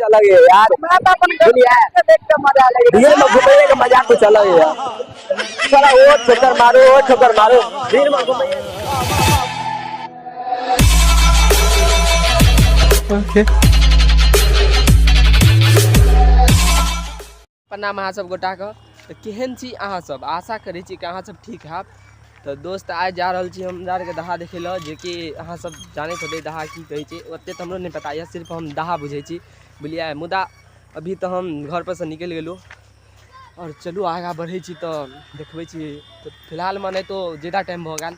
अलग है यार। हमरा तऽ अपन बुझलियै? देख के मजा लागि भीड़ में घुमैये के मजा कुछ अलग है। साला ओ ठोकर मारो, ओ ठोकर मारो, भीड़ में घुमैये। प्रणाम अहाँ सब गोटाके। तऽ केहन छी अहाँ सब? आशा करै छी कि अहाँ सब ठीक हैब। तऽ दोस्त आइ जा रहल छी हमरा आरके दहा देखै लए, जेकि अहाँ सब जानैत हेबै दहा की कहै छै। ओते तऽ हमरो नहि पता यऽ, सिर्फ हम दहा बुझै छी, बुझलियै। मुदा अभी तऽ हम घर पर सँ निकलि गेलहुँ आओर चलू आगाँ बढ़ै छी तऽ देखबै छी। तऽ फिलहालमे नहि तो जादा टाइम भऽ गेल,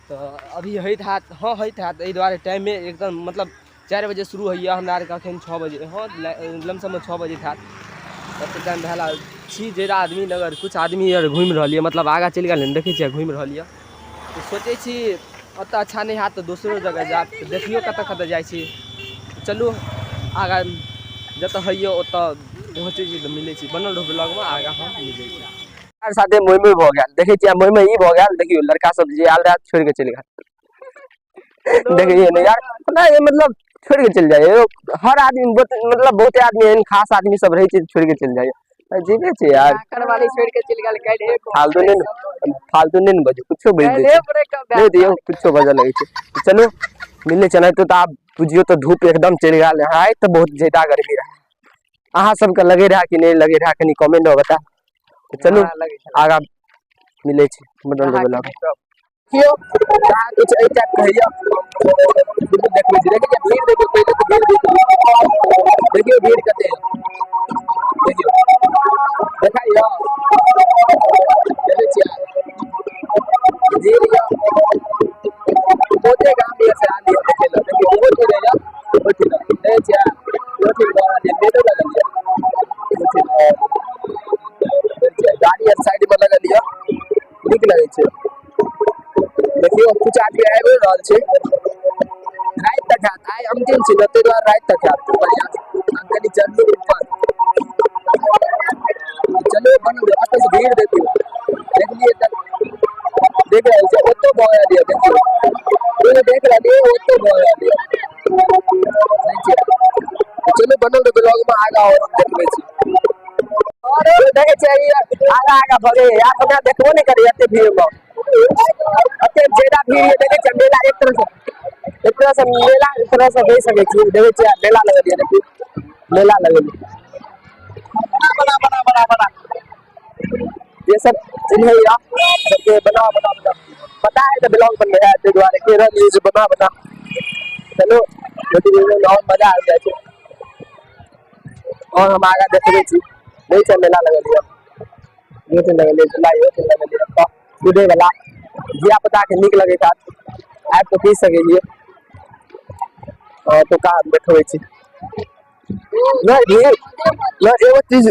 तऽ अभी होइत हैत, हँ होइत हैत। एहि दुआरे टाइमे एकदम मतलब 4 बजे शुरू होइए, हमरा आरके अखन 6 बजे, हँ लमसममे 6 बजे हैत। तते टाइम भेल छी जादा आदमी अगर किछु आदमी आर घुमि रहल यऽ, मतलब आगाँ चलि गेल हन, देखै छियै घुमि रहल यऽ। तऽ सोचै छी ओतऽ अच्छा नहि हैत तऽ दोसरो जगह जायब, तऽ देखियौ कतऽ कतऽ जाइ छी। चलू आगाँ जतऽ होइए ओतऽ पहुँचै छी तऽ मिलै छी। बनल रहू ब्लॉगमे, आगाँ हम मिलै छी। लड़का साथे मोहि मोहि भऽ गेल, देखै छियै मोहि मोहि ई भऽ गेल। देखियौ लड़का सब जे आयल रहए छोड़ि कऽ चलि गेल। देखिए ने यार, नहि मतलब छोड़ि कऽ चलि जाइए हर आदमी, मतलब बहुते आदमी एहन खास आदमी सब रहै छै, छोड़ि कऽ चलि जाइए। अजीबे छै यार। वाली छोड़ के चलि गेल काल्हि। फालतू नहि ने, फालतू नहि ने बजू, कुछो बाजि दै काल्हि छै ब्रेकअप। नहि दियौ, कुछो बजऽ लगै छै। चलू मिलने छै, नहि तऽ आब बुझियौ तऽ धूप एकदम चलि गेल। आइ तऽ बहुत ज्यादा गर्मी रहै। अहाँ सबके लगे रहए कि नहि लगे रहए, कनि कमेंट मे बतायब। चलू आगाँ मिलै छै। बदल देबै। देखियौ किछु एहि टाइप के होइए, देखबै छी। देखियौ भीड़, देखियौ पहिले तऽ भीड़ देखियौ, देखियौ भीड़ कते यऽ। देखियौ देखाइए, देखै छियै भीड़ यऽ बहुते। गाम यऽ से आयल यऽ देखै लए। देखियौ ओहो ठीक होइए, ओहिठिन देखै छियै, ओहिठिन भऽ रहल यऽ, मेलो लगल यऽ ओहिठिन। देखै छियै गाड़ी आर साइड मे लगल यऽ, नीक लगै छै। देखियौ किछु आदमी आबि रहल छै। राति तक हैत, आइ अंतिम छै ने, ताहि दुआरे राति तक हैत। बढ़िआँ, आब कनि चलू ऊपर, चलू बनल। एतऽ से भीड़ देखियौ, देखलियै तऽ देख रहल छै। ओतौ भऽ रहल यऽ, देखियौ एगो देख रहलियै, ओतौ भऽ रहल यऽ। चलू बनल ब्लॉग मे, आगाँ और देखबै छी। देखै छियै आगाँ आगाँ भगे यार, हमरा देखबो नहि करै एते भीड़ मे, एते ज्यादा भीड़ यऽ। देखै छियै मेला, एक तरह से मेला, एक तरह से कहि सकै छी। देखै छियै मेला लगल यऽ, देखियौ मेला लगल यऽ। बना बना बना बना, जे सब चिन्हैया सबके बना बना बना, पता है तऽ ब्लॉग बनबै है, ताहि दुआरे कहि रहलियै जे बना बना। चलू और मजा आबि जाइ छै। और हम आगाँ देखबै छी। नहि छै मेला लगल यऽ, इहो छै लगल यऽ झूला, इहो छै लगल यऽ कूदे वाला। धिया पुता के नीक लगैत हैत, आबि कऽ पी सकै छियै। और ओतुका हम देखबै छी। नहि भीड़ नहि, एगो चीज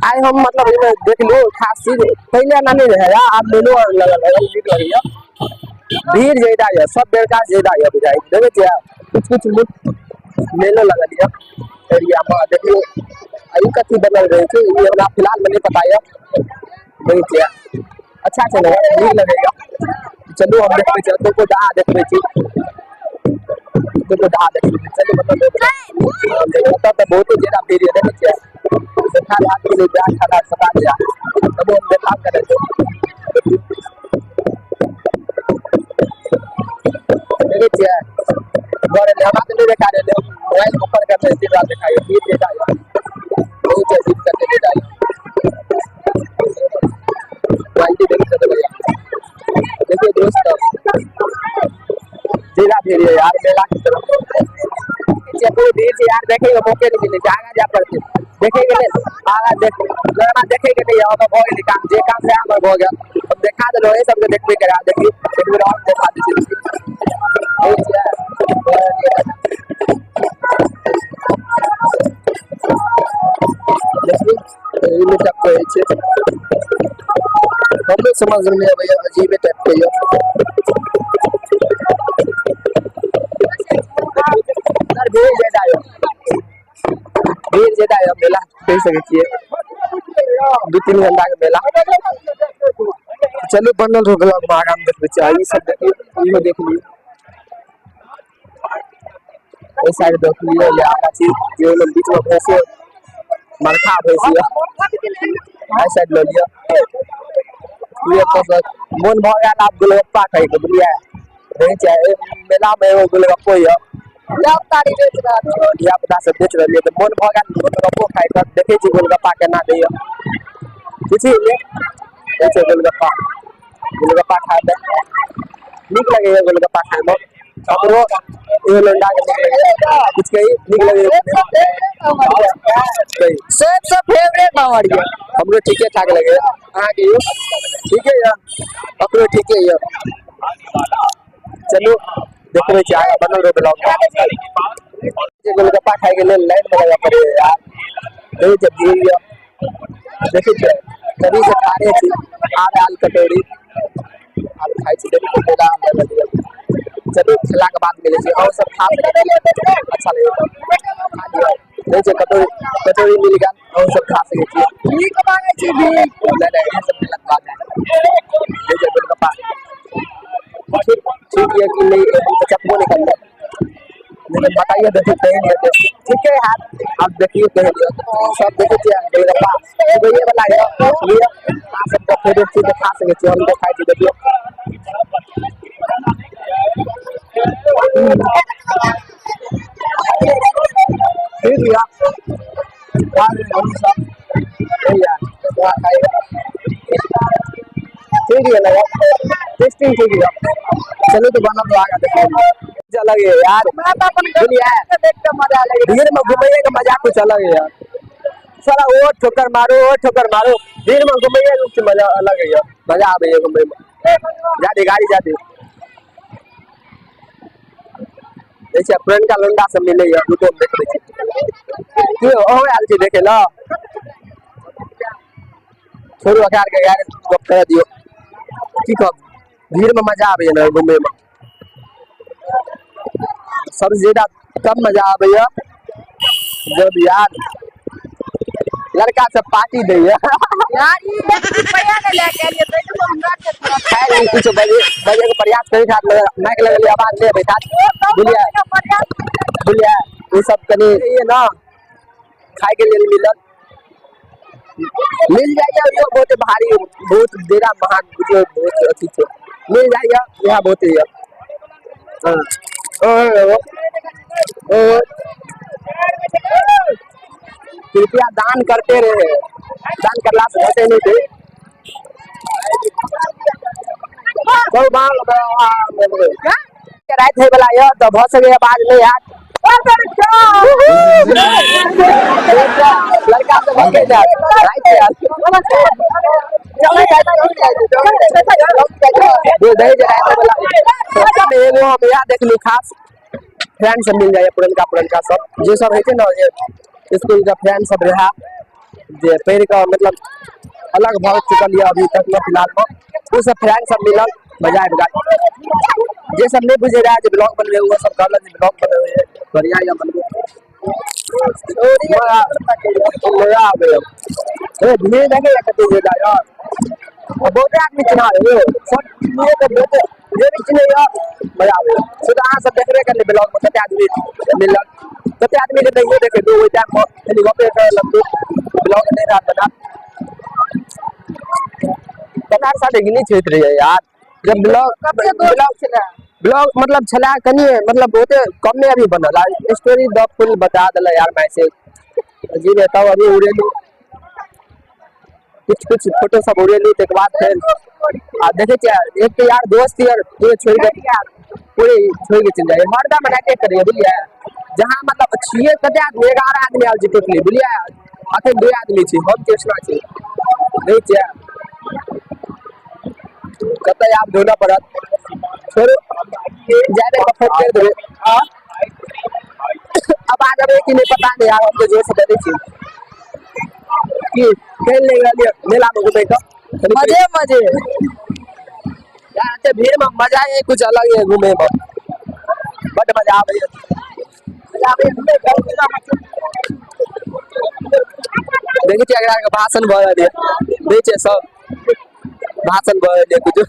आइ हम मतलब एहिमे देखलहुँ खास चीज, पहिले एना नहि रहै, आब मेलो आर लगल है, नीक लगैया। भीड़ ज्यादा यऽ, सब बेरका ज्यादा यऽ बुझाइ। देखै छियै किछु किछु मेलो लगल यऽ एरिया मे। देखियौ ई कथी बनल रहै छै, ई हमरा फिलहाल मे नहि पता यऽ। देखै छियै अच्छा छै ने, नीक लगैया। चलू हम देखबै छी, एतुको दाहा देखबै छी, एतुको दाहा देखबै छी। चलू मतलब ओतऽ तऽ बहुते ज्यादा भीड़ यऽ, देखै छियै देखा हाथ के जा खड़ा पता नहीं, तब हम देखा करै छी। देखै छियै घर हमरा तऽ नहि देखा रहल, मोबाइल ऊपर करने सीधा देखाइए। भीड़ ज्यादा यऽ, बहुत भीड़ कते ज्यादा यऽ, क्वालिटी देख सकबै। देखिए दोस्त, ज्यादा भीड़ है यार मेला की तरफ। पूरी भीड़ छै यार, देखे के मौके नहीं मिले छै, आगाँ जाय पड़तै देखे के लेल। आगाँ देख हमरा देखे के नहीं, हमर भऽ गेलै काम, जे काम रहे हमर भऽ गेल। हम देखा देलहुँ, एहि सबके देखबे करा। देखियौ एक बेर और देखा दै छी। देखै छियै, देखियौ एहिमे टाइप के होइ छै, हमरो समझ मे नहि अबैया, अजीबे टाइप के यऽ। भीड़ ज्यादा यऽ, भीड़ ज्यादा यऽ। मेला कहि सकै छियै 2-3 घंटा के मेला। चलू बनल रहो ब्लॉग मे, आगाँ मे देखबै छी। ई सब देखियौ, इहो देख लियौ। ओहि साइड देख लियौ या आगा छी जे ओहिमे बीचमे भैंसो मरखा भैंस यऽ एहि साइड लऽ लिअ। ई एतऽ सँ मोन भऽ गेल आब गोलगप्पा खाइके, बुझलियै? देखै छियै एहि मेलामे एगो गोलगप्पो यऽ। धिया पुता सब बेच रहल यऽ तऽ मोन भऽ गेल गोलगप्पो खाइके। देखै छी गोलगप्पा केना दैया। पुछि लिअ, दै छै गोलगप्पा। गोलगप्पा खाय नीक लगैया गोलगप्पा खायमे हमरो। एगो लौंडा के नीक लगैया? कुछ कही, नीक लगैया? कही। सबसे फेवरेट हमर ये। हमरो ठीके ठाक लगैया। अहाँके यौ ठीके यऽ? अपनो ठीके यऽ। चलू, देखबै छी आगाँ, बनल रहू ब्लॉग में। जे गोलगप्पा खायके लेल लाइन में लगऽ पड़ैया यार। देखै छियै भीड़ यऽ, देखै छियै कभी से ठाढ़े छी। आब आयल कटोरी, आब खाइ छी। देखू, मेला लागल यऽ। चलू, खेलाके बाद मिलै छी। अहूँ सब खा सकै छी, अच्छा लगैया तऽ खा लिअ। देखै छियै कटोरी, कटोरी मिल गेल। अहूँ सब खा सकै छी। भीख मांगे छी, भीख। नहि नहि, इएह सब गलत बात है। देखै छियै गोलगप्पा ठीक ठीक यऽ कि नहि, हम तऽ चखबो नहि करबै, लेकिन बताइए देखियौ केहन यऽ। ठीके हैत, आब देखियौ केहन यऽ। सब देखै छियै गोलगप्पा चुबैये वाला यऽ। लिअ, अहाँ सबके फेवरेट चीज तऽ खा सकै छी। हम तऽ खाइ छी, देखियौ। ठीक यऽ, खा लेबै हमहूँ सब। भैया ठीक यऽ, लगा टेस्टिंग ठीक यऽ। चलू तऽ बनल तो आगाँ देखियौ। अलग है यार, बुझलियै? देख के मजा लगे। भीड़ में घुमैये के मजा कुछ अलग है यार। साला ओ ठोकर मारो, ओ ठोकर मारो, भीड़ में घुमैये के कुछ मजा अलग है। मजा आबै है घुमै में। जादे गाड़ी जादे देखै छियै, पुरनका लौंडा सब मिलैया रूटो मे। देखबै छी की अहूँ आयल छी देखै लए? छोड़ू एकरा आरके यार, गप करऽ दियौ। की कहब, भीड़ में मजा आबैया ने घुमै में। सबसे ज्यादा तब मजा आबैया जब यार लड़का सब पार्टी दैया। यार, ई रुपया ने लए के एलियै तऽ एहिमे हमरा के थोड़ा खैर, ई कुछ बजे बजे के प्रयास करी था, मगर माइक लगलियै, आवाज नहि अबैत हैत, बुझलियै? बुझलियै, ई सब कनि ये ना खाय के लेल मिलल, मिल जाइए। इहो बहुत भारी, बहुत ज्यादा महग बुझियौ, बहुत अथी छै। मिल जाइए, इएह बहुत यऽ। हाँ, ओ ओ ओ कृपया दान करते रहे, दान करला से घटे नहीं थे। कहू बाल राति होय वाला यऽ तऽ भऽ सकैए आवाज नहि आयत। लड़का सब भऽ जायत राति दही जे राति वाला एगो हम इएह देखलू, खास फ्रेंड सब मिल जाइए, पुरनका पुरनका सब जे सब होइ छै ने, जे स्कूल के फ्रेंड सब रहए, जे पढ़ि कऽ मतलब अलग भऽ चुकल यऽ अभी तक मे फिलहाल मे, ओ सब फ्रेंड सब मिलल, मजा आबि गेल। जे सब नहि बुझे रहए जे ब्लॉग बनबै, ओ सब कहलक जे ब्लॉग बनबै, बढ़िया यऽ बनबै, मजा आबैए। ए भीड़ देखै कते ज्यादा यार, बहुते आदमी चिन्हा यौ सब चिन्है तऽ बहुते, जे भी चिन्है मजा आबैए। से तऽ अहाँ सब देखबे करलै ब्लॉग मे, कते आदमी मिलल, कते आदमी के नहियो देखेलू। ओहि टाइम मे खाली गपे करऽ लगलू, ब्लॉग नहि रहल बना। कनार साथे घिनी होइत रहै यार जब ब्लॉग ब्लॉग ब्लॉग मतलब छला कनि, मतलब बहुते कमे अभी बनल। स्टोरी द फुल बता देला यार मैसेज जी ने। तब अभी उड़ेलू, कुछ कुछ फोटो सब उड़ेलू, तकर बाद फेर आ देखै छियै एक तऽ यार दोस्त यार पूरे छोड़ि के, पूरे छोड़ि के चलि जाइए। हरदम एनाहिते करैए, बुझलियै? जहाँ मतलब छियै कते आदमी, 11 आदमी आयल छै टोटली, बुझलियै? अखन 2 आदमी छी, हम कृष्णा छी। नहि छियै कतऽ आब ढूँढऽ पड़त। छोड़ू, जाय बेर फोन करि देबै। आवाज अबै कि नहि पता नहि यार, हम तऽ जोर से बजै छी। की केहन लागि रहल यऽ मेला मे घुमै के? मजे मजे। यार, एते भीड़ में मजा ही कुछ अलग है। घूमे में बड मजा आबै है, मजा आबै है। देखै छियै एकरा के भाषण भऽ रहल यऽ, देखै छियै सब भाषण भऽ रहल यऽ कुछो।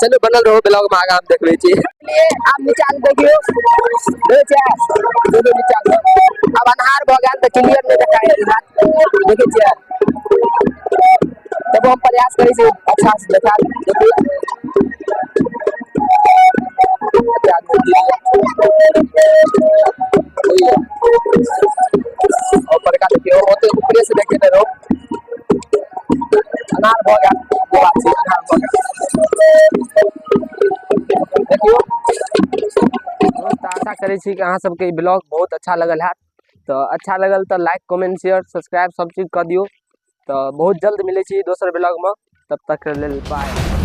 चलू, बनल रहू ब्लॉग में, आगाँ हम देखबै छी। लिए आब नीचा से देखियो, देखै छियै, देखियौ नीचा से। आब अन्हार भऽ गेल तऽ क्लियर नहि देखाइ हैत, देखै छियै। तब हम प्रयास करै छी अच्छा से देखा। देखियौ, कते आदमी गिर गेल। और बड़का देखियौ, ओते ऊपरे से देखेने रहू। अन्हार भऽ गेल, जे बात छै, अन्हार भऽ गेल। देखियौ दोस्त, आशा करै छी कि अहाँ सबके ई ब्लॉग बहुत अच्छा लगल हैत। तऽ अच्छा लगल तऽ लाइक, कमेंट, शेयर, सब्सक्राइब सब चीज कऽ दियौ। तऽ बहुत जल्द मिलै छी दोसर ब्लॉगमे, तब तक लेल बाय।